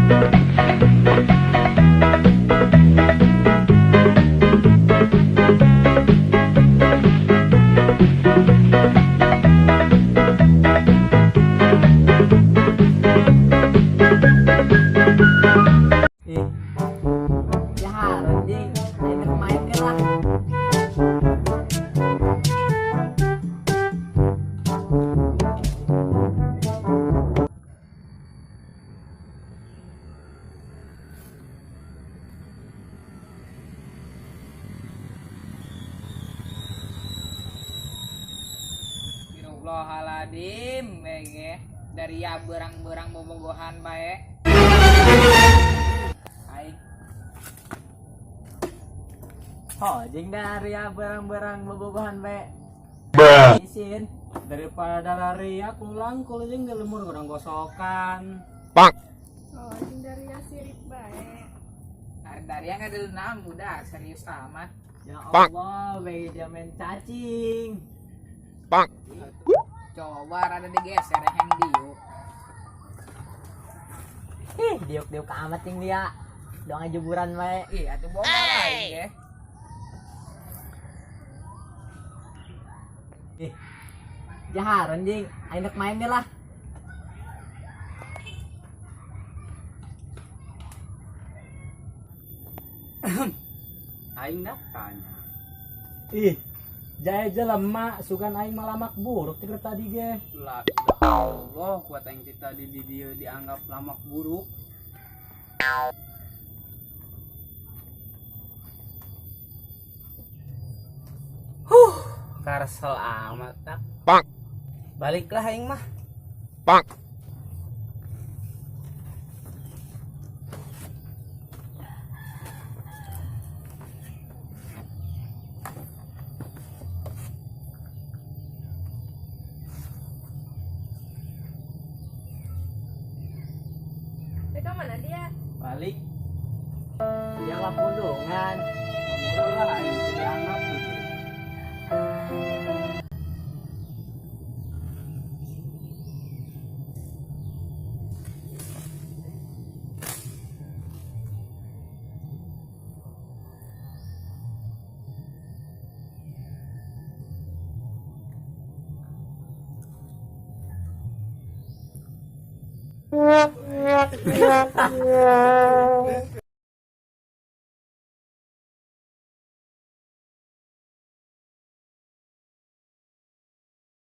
Ih. Ya anjing, aing main ke lah. Astagfirullahaladzim, bege. Dari ya berang-berang bobogohan bae. Aing. Oh, jeung dari ya berang-berang bobogohan bae. Isin. Daripada lari aku langkul jeung di lemur urang gosokan. Oh, jeung dari ya sirik bae. Dari yang ada enam udah serius amat. Ya Allah, bege jamin cacing. Coba rada digeser yang diuk. Ih, diuk-diuk amat ting dia. Doang jeburan bae. Ih, atuh boga aing ge. Ih. Jahar anjing, aing rek main deh lah. Aing dah tanya. Ih, jae jelema sugan aing malamak buruk ti tadi ge. Lah, Allah, kuat aing ti tadi di dieu dianggap lamak buruk. Huh, karsel amat tak. Baliklah aing mah. Mereka mana dia? Balik. Dia lah pundungan. Lah aing teh dianggap gitu.